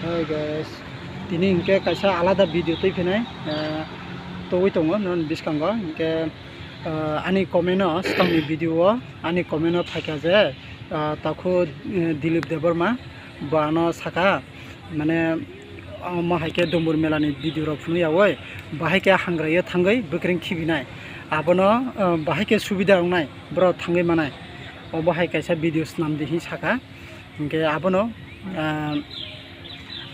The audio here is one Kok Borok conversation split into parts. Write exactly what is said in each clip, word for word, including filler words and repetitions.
Hi guys, tini hinkhe kaisa alada video twi phinai, ah, togwi tongo non biskango. Hinkhe, ah, ani comment o, swkangni video o ani comment o phaikha je, ah, takhu, eh, Dilip Debbarma bo ano saka, mane, omo hai khe Dombur Mela ni video rok phunuk yaui, bahai khe hangraiyo thangwi bwkreng khibinai, abono, ah, bahai khe subida wngnai borok thangwi manai, obo hai kaisa video swnam di hin saka. Hinkhe abono, ah,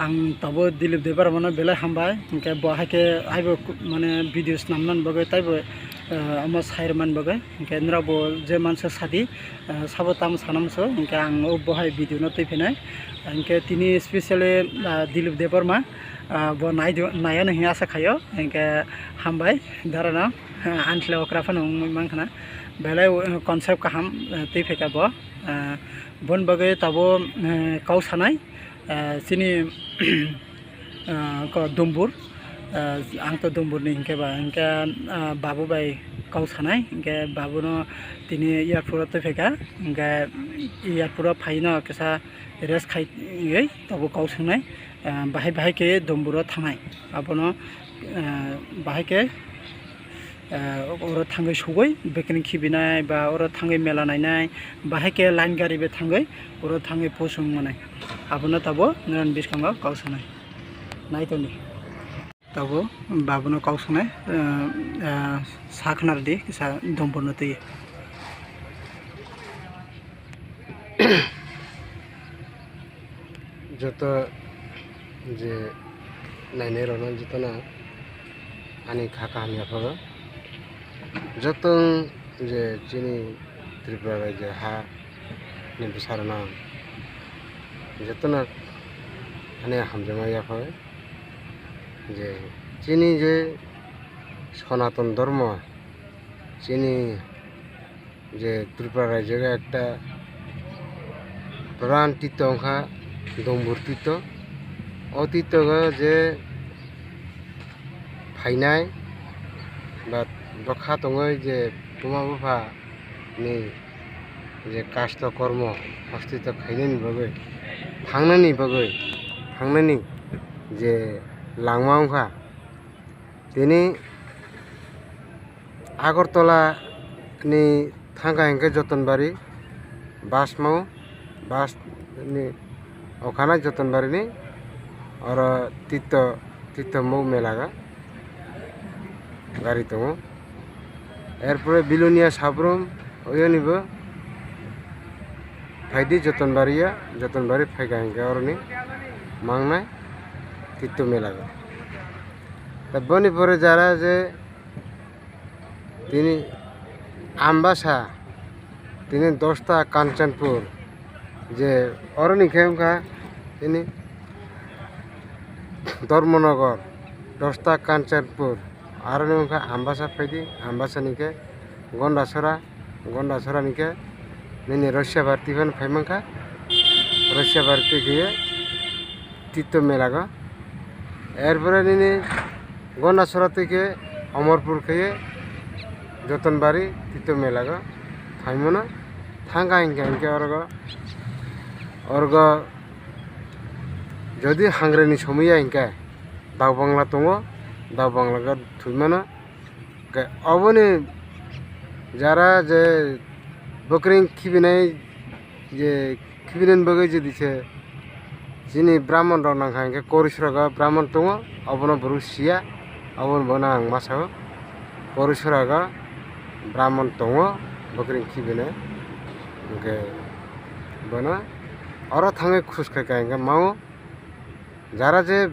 ang tabuk Dilip Debbarmano belai hambai, hinkhe bo hai khe aibo mane video swnamnani bagwi taibo, ah, omo sai rwmani bagwi, hinkhe norokbo je mansa sadi, ah, sabo tamo sana muchung, hinkhe ang o bo hai video no twi phinai, hinkhe tini specially, ah, Dilip Debbarma, ah, bo nai, naiya no hinwi asa khaio, hinkhe hambai darano, ah, ani slai okra phano wngwi mankha na, belai, ah, concept kaham, ah, twi phaikha bo. Ah, boni bagwi tabuk, eh, kok sanai, eh, chini, ah, ko Dombur, ah, ang to Dombur ni hinkhe ba, hinkhe, ah, babu bai kok sanai, hinkhe babu no tini airport o twi phaikha, hinkhe airport o phaino kisa rest khaiwi tabuk kok sanai, ah, bahai bahai khe Dombur o thangnai, abono, ah, bahai khe eh, oro thangwi sugwi bwkreng khibinai ba oro thangwi mela nainai, bahai khe line gari bai thangwi oro thangwi post wng manai. Abono tabuk norokni biskango kok sanai. Nai tongdi. Tabuk babuno kok sanai, eh, eh, sa khna rwdi kisa Dombur no twi. Joto je nainai rokno jotono ani kha kaham yaphago. Joto je chini Tripura rajya ha ni bwsa rokno jotono ani hamjakma yaphago. Je chini je Sonaton Dhormo, chini je Tripura rajyo ekta pradhan titto wngkha Dombur titto. O titto o je phainai ba bwkha tongwi je buma bupha ni je kasto kormo hostito khainani bagwi, thangnani bagwi, thangnani je langma wngkha. Tini Agartala ni thangkha hinkhe Jotonbari bus mao, bus ni okhana Jotonbari ni oro titto, titto mok melaga gari tongo. Erpore Bilonia Sabrum oyoni bo phaidi Jotonbari ya, Jotonbari phaikha hinkhe oroni mangnai titto melaga. Tei boni pore jara je tini Ambasa, tini dosta Kanchanpur, je oroni khe wngkha tini Dharmanagar, dosta Kanchanpur, aroni wngkha Ambasa phaidi, Ambasa ni khe Gondasora, Gondasora ni khe nini Roisabari twi phano phai mankha, Roisabari twi khe titto melago. Erpore nini Gondasora twi khe Omorpur khe Jotonbari titto melago phaimano thangkha hinkhe, hinkhe orogo, orogo jodi hangreni somoi ya hinkhe Daobangla tongo, Daobangla thwimano. Khe oboni jara je bwkreng khibinai je khibinani bagwi jodi se chini Brahman rok nangkha hinkhe Korisora ga Brahman tongo, obono borok siya, obono bono ang masa o Korisora ga Brahman tongo bwkreng khibinai. Hinkhe bono oro thangwi khus khai kha hinkhe mao. Jara je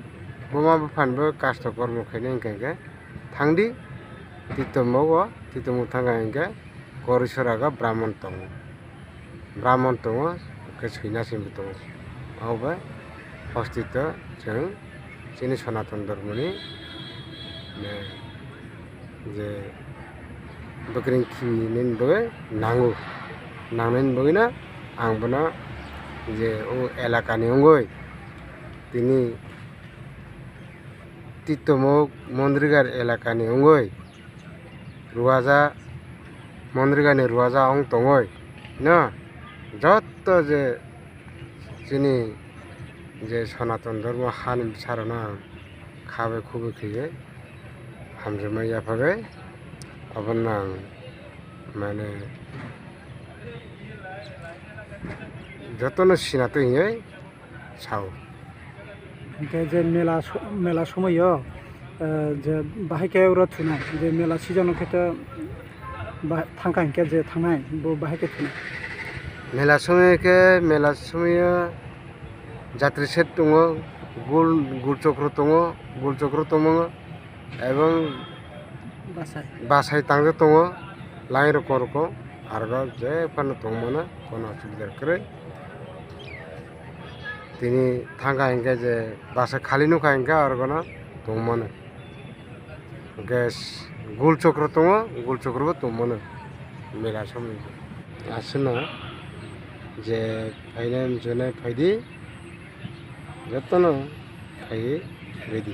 buma buphani bo kasto kormo khainai hinkha hinkhe thangdi, titto mok o, titto mok thangkha hinkhe Korisora ga Brahman tongo, Brahman tongo, hwnkhe soinasi bo tongo. Obo hostito chwng chini Sonaton Dhormoni, eh, je bwkreng khibinani bagwi nango, nangnani bagwino ang bono je o elakani wngwi tini Tittomuk Mondrigar elakani wngwi Ruaja, Mondrigani Ruaja wng tongwi no jotto je chini Je Sanatan Dharma hani bwsarokno ang kha bai khubui khe hamjakma yaphagwi, abono ang mane jotono sinato hinwi sao. Hwnkhe je mela so-, mela somoio, eh, je bahai khe oro thunai, je mela season o khe to ba-, thangkha hinkhe je thangnai, bo bahai khe thunai. Mela somoi khe, mela somoio jatri set tongo, gul, gul chokro tongo, gul chokro tongo, ebong Basai. Basai tangjak tongo, line rokong rokong, arokhe je phano tongmano, kono osubida kwrwi. Tini thangkha hinkhe je bwsa khali nukha hinkhe aro gana tongmano. Hinkhe gul chokro tongo, gul chokrobo tongmano mela somoi. Aswkno je phainai muchunai phaidi, jotono phaiwi ready.